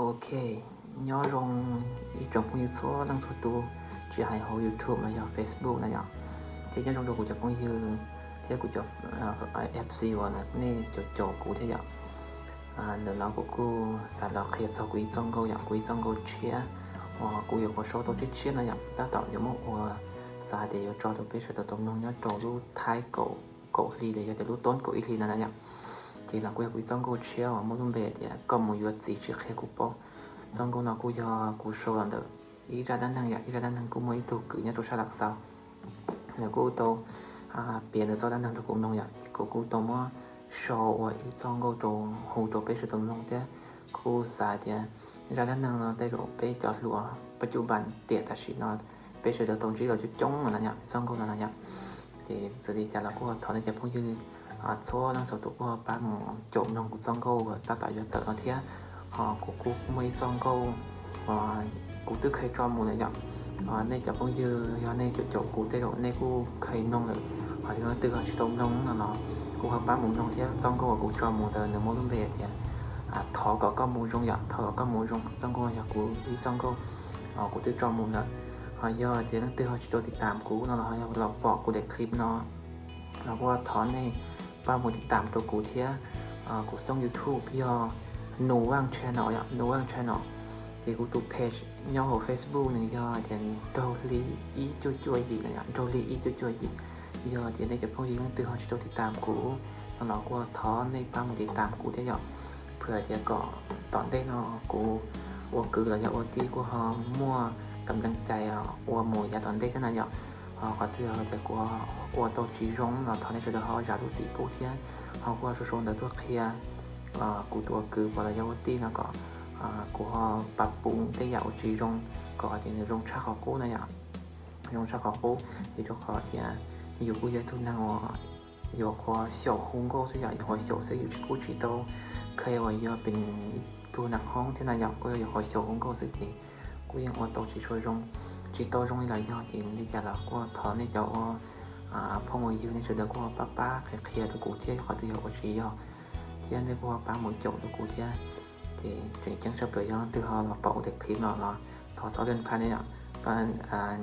Ok, nyob zoo ib tsoom phooj ywg txhua leej txhua tus, tsis hais hauv YouTube los yog Facebook na yom. Thiab nyob zoo rau kuv cov phooj ywg thiab kuv cov F C uas nej caum caum kuv thiab yom. Ntawm no kuv kuj xav los qhia txog kuv ib txoj nkauj yom, kuv ib txoj nkauj tshiab uas kuv yuav qhuav sau tau tshiab tshiab no yom, tab tom yuav muab ua, xav hais tias yuav tso rau peb sawv daws tau mloog nyob rau lub thib kaum, kaum hli los yog tias lub tob kaum ib hli no na yom. Ces los kuj yog kuv ib txoj nkauj tshiab uas muaj lub npe tias koj mus yuav txiv tsis qhia kuv paub. Txoj nkauj no kuj yog kuv sau los ntawm ib zaj dab neeg yom, ib zaj dab neeg kuj muaj ib tug kwv nyob rau sab Lav Xaus, nws kuj tau piav nws txoj dab neeg rau kuv mloog yom, kuv kuj tau muab sau ua ib txoj nkauj rau hu rau peb sawv daws tau mloog thiab. Kuj xav tias zaj dab neeg no tej zaum peb cov hluas pab cuj npas tiam tam sim no peb sawv daws tau ntsib los coob coob no na yom, txoj nkauj no na yom. Ces txawm li cas los kuj thov nej cov phooj ywg txhua leej txhua tus kuj pab mus caum mloog kuv txoj nkauj uas tab tom yuav tawm no thiab. Ho kuv kuj muaj ib txoj nkauj uas kuv twb kheev tso mus lawm yom. Nej cov phooj ywg yog nej caum caum kuv tej zaum nej kuj kheev mloog lawm, ho yog leej twg ho tsis tau mloog no los kuj ho pab mus mloog thiab. Txoj nkauj uas kuv tso mus ntawd nws muaj lub npe tias thov kom koj mus zoo yom, thov kom koj mus zoo. Txoj nkauj yog kuv ib txoj nkauj kuv twb tso mus ntawd. Ho yog tias leej twg ho tsis tau tiv tam kuv no los ho yog los pom kuv daim clip no los kuj thov nej pab mus tiv tam rau kuv thiab. Kuv xoob YouTube yog Nus Vaj Channel yom, Nus Vaj Channel. Ces kuv tus page nyob hauv Facebook nws yog tias Nraug Hli ib cuaj cuaj yim no yom, Nraug Hli ib cuaj cuaj yim. Yog tias nej cov phooj ywg leej twg ho tsis tau tiv tam kuv no los kuj thov nej pab mus tiv tam kuv thiab yom. Phwm tias kom tom ntej no kuv ua kwv los yog ua tij kuj ho muaj kam leej cai ua mus yav tom ntej thiab na yom. Ho qhov twg yog tias kuv ua tau tsis zoo los thov nej sawv daws ho zam lub txim pub thiab. Ho kuj sau sau ntawv tuaj qhia kuv tus ua kwv los yog ua tij no kom kuv ho pab pum tej yam uas tsis zoo kom hais tias nws zoo tshaj qhov qub na yom. Zoo tshaj qhov qub, vim rau qhov tias yus kuj yog ib tug neeg uas yuav qhuav xyaum hu nkauj xwb yom, yuav qhuav xyaum xwb, yus kuj tsis tau kheev uas yog pem ib tug neeg hoob thiab na yom, kuj yog yuav qhuav xyaum hu nkauj xwb ces kuj yeej ua tau tsis tshua zoo, tsis tau zoo li los yog ces li cas los kuj thov nej cov ua phooj ua ywg nej sawv daws kuj pab pab qhia qhia rau kuv thiab, qhov twg yog ua tsis yog thiab nej kuj pab mus caum rau kuv thiab. Ces tseem ceeb tshaj plaws yog leej twg ho los pom kuv daim clip no los thov txhob lig phaj nej yom,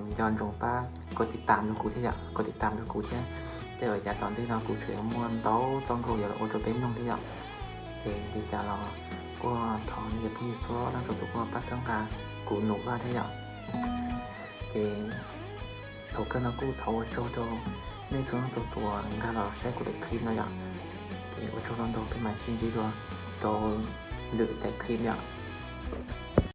nco ntsoov pab koj tiv tam rau kuv thiab yom, koj tiv tam rau kuv thiab. Tej zaum yav tom ntej no kuv tseem yuav muaj ntau txoj nkauj yuav los ua rau peb mloog thiab yom. Ces li cas los kuj thov nej cov phooj ywg txhua leej txhua tus kuj pab txhawb nqa kuv Nus Vaj thiab yom. Ces thaum kawg no kuj thov ua tsaug rau nej txhua leej txhua tus nkag los saib kuv daim clip no yom. Ces ua tsaug ntau ntau, peb mam sib ntsib dua rau lwm daim clip yom.